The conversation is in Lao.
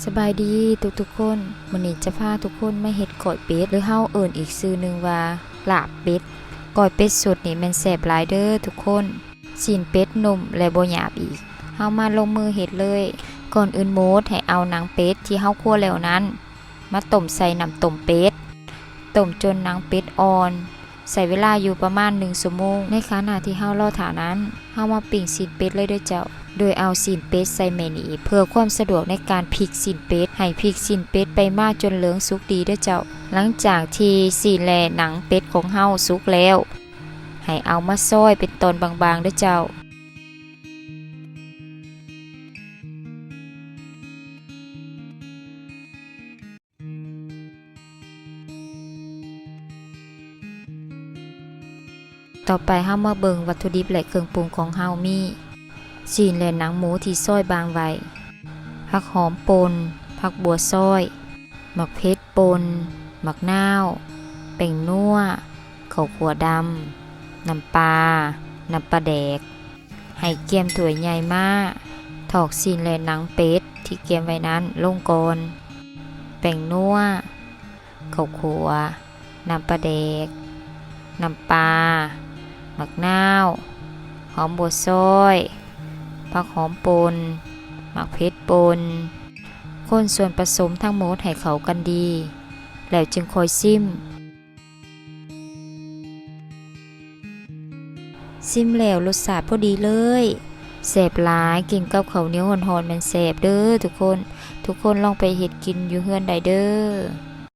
ສະບາຍດີທຸກໆຄົນ, ມື້ນີ້ຈະພາທຸກຄົນມາເຮັດກ້ອຍເປັດ ຫຼືເຮົາເອີ້ນອີກຊື່ໜຶ່ງວ່າລາບເປັດ. ກ້ອຍເປັດສູດນີ້ແມ່ນແຊບຫຼາຍເດີທຸກຄົນ. ຊີ້ນເປັດນຸ້ມ ແລະ ບໍ່ຫຍາບອີກ. ເຮົາມາລົງມືເຮັດເລີຍ. ກ່ອນອື່ນໝົດ ໃຫ້ເອົາໜັງເປັດທີ່ເຮົາຂົ້ວແລ້ວນັ້ນ ມາຕົ້ມໃສ່ນ້ຳຕົ້ມເປັດ. ຕົ້ມຈົນໜັງເປັດອ່ອນ. ໃຊ້ເວລາຢູ່ປະມານໜຶ່ງຊົ່ວໂມງ. ໃນຂະນະທີ່ເຮົາລໍຖ້ານັ້ນ, ເຮົາມາປີ້ງຊີ້ນເປັດເລີຍເດີເຈົ້າ. ໂດຍເອົາຊີ້ນເປັດໃສ່ແມ່ໜີບ ເພື່ອຄວາມສະດວກໃນການພິກຊີ້ນເປັດ. ໃຫ້ພິກຊີ້ນເປັດໄປມາຈົນເຫຼືອງສຸກດີເດີເຈົ້າ. ຫຼັງຈາກທີ່ຊີ້ນ ແລະ ໜັງເປັດຂອງເຮົາສຸກແລ້ວ, ໃຫ້ເອົາມາຊອຍເປັນຕອນບາງໆເດີເຈົ້າ. ຕໍ່ໄປເຮົາມາເບິ່ງວັດຖຸດິບ ແລະ ເຄື່ອງປຸງຂອງເຮົາມີ ຊີ້ນ ແລະ ໜັງໝູທີ່ຊອຍບາງໄວ້, ຜັກຫອມປົ່ນ, ຜັກບົ່ວຊອຍ, ໝາກເຜັດປົ່ນ, ໝາກນາວ, ແປ້ງນົວ, ເຂົ້າຂົ້ວດຳ, ນ້ຳປາ, ນ້ຳປາແດກ. ໃຫ້ກຽມຖ້ວຍໃຫຍ່ມາ ຖອກຊີ້ນ ແລະ ໜັງເປັດທີ່ກຽມໄວ້ນັ້ນລົງກ່ອນ. ແປ້ງນົວ, ເຂົ້າຂົ້ວ, ນ້ຳປາແດກ, ນ້ຳປາ, ໝາກນາວ, ຫອມບົ່ວຊອຍ, ຜັກຫອມປົ່ນ, ໝາກເຜັດປົ່ນ. ຄົນສ່ວນປະສົມທັງໝົດໃຫ້ເຂົ້າກັນດີ ແລ້ວຈຶ່ງຄ່ອຍຊິມ. ຊິມແລ້ວລົດຊາດພໍດີເລີຍ, ແຊບຫຼາຍ, ກິນກັບເຂົ້າໜຽວຮ້ອນໆແມ່ນແຊບເດີທຸກຄົນ. ທຸກຄົນລອງໄປເຮັດກິນຢູ່ເຮືອນໄດ້ເດີ.